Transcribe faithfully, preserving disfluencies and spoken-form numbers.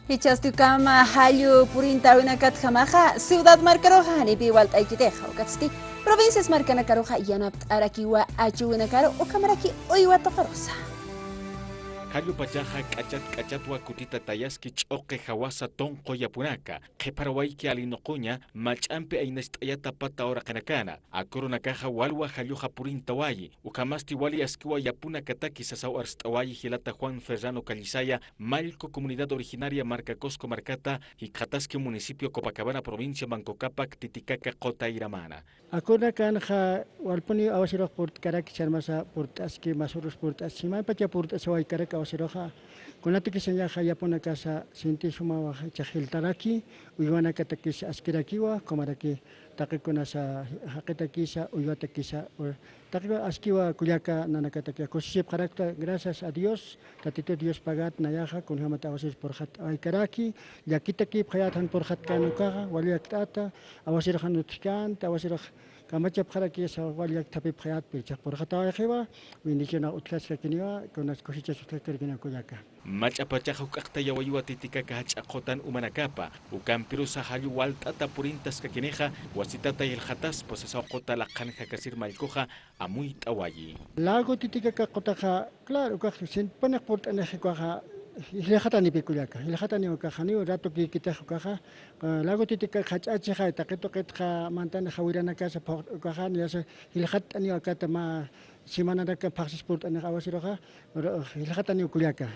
Jichhasti ukhama jallu purintawinakatjamaxa ciudad markaruxa janipi walt'aykitixa, ukatsti provincias markanakaruxa yanapt'arakiwa achuwinakaru ukhamaraki uywa tuqirusa. Jallu pachaxa k'achat k'achatwa kutita tayaski ch'uqi jawasa tunqu yapunaka, qhiparawayki alinuquña mach'ampi aynacht'ayata pata uraqinakana, akurunakaxa walwa jalluxa purintawayi, ukhamasti wali askiwa yapunakataki sasaw arst'awayi jilata Juan Ferrano Callisaya, mallku comunidad originaria Marcacusco markata, jikxataski municipio Copacabana provincia Manco Capac Titicaca quta iramana. Akunakanxa walpuniw awasirux purt'karaki, ch'armasa purt'aski, masürus purt'aski, maypacha purt'asawaykaraki awasiruxa. Kunatikisañaxa yapunakasa sinti sumawa jichhax jiltaraki, uywanakatakis askirakiwa, ukhamaraki taqikunasa jaqitakisa, uywatakisa, u-, taqiwa askiwa kullaka nanakatakiwa kusisipxarakta, gracias a Dios, Tatitu Dios pagat nayaxa, kunjämat awasirus purxatawaykaraki, llakitakipxayät jan purxatkän ukaxa, wali llakt'ata, awasirux jan utjkänta, awasirux kamachapxarakisa wali llakta thapipxayät, pero jichhax purxatawayxiwa, bendicionax utjaskakiniwa, kunas cosechas utjaskakiniwa kullaka. Mach'a pachaxa juk'aqtayawayiwa Titicaca jach'a qutan umanakapa, ukampirusa jallu walt'ata purintaskakinixa, wasitata jilxataspa sasaw quta laqhan jakasir mallkuxa amuyt'awayi. Lago Titicaca qutaxa, claro, ukax sintipanix purt'anix ukaxa, jilxatanipi kullaka, jilxataniw ukaxa, janiw rato kïkitix ukaxa, lago Titicaca jach'achixay, taqi tuqitxa mantanix jawiranakasa phuqt'u ukaxa, niyasa jilxatt'aniw akata mä semananaka phaxsis purt'anix awasiruxa, jilxataniw kullaka.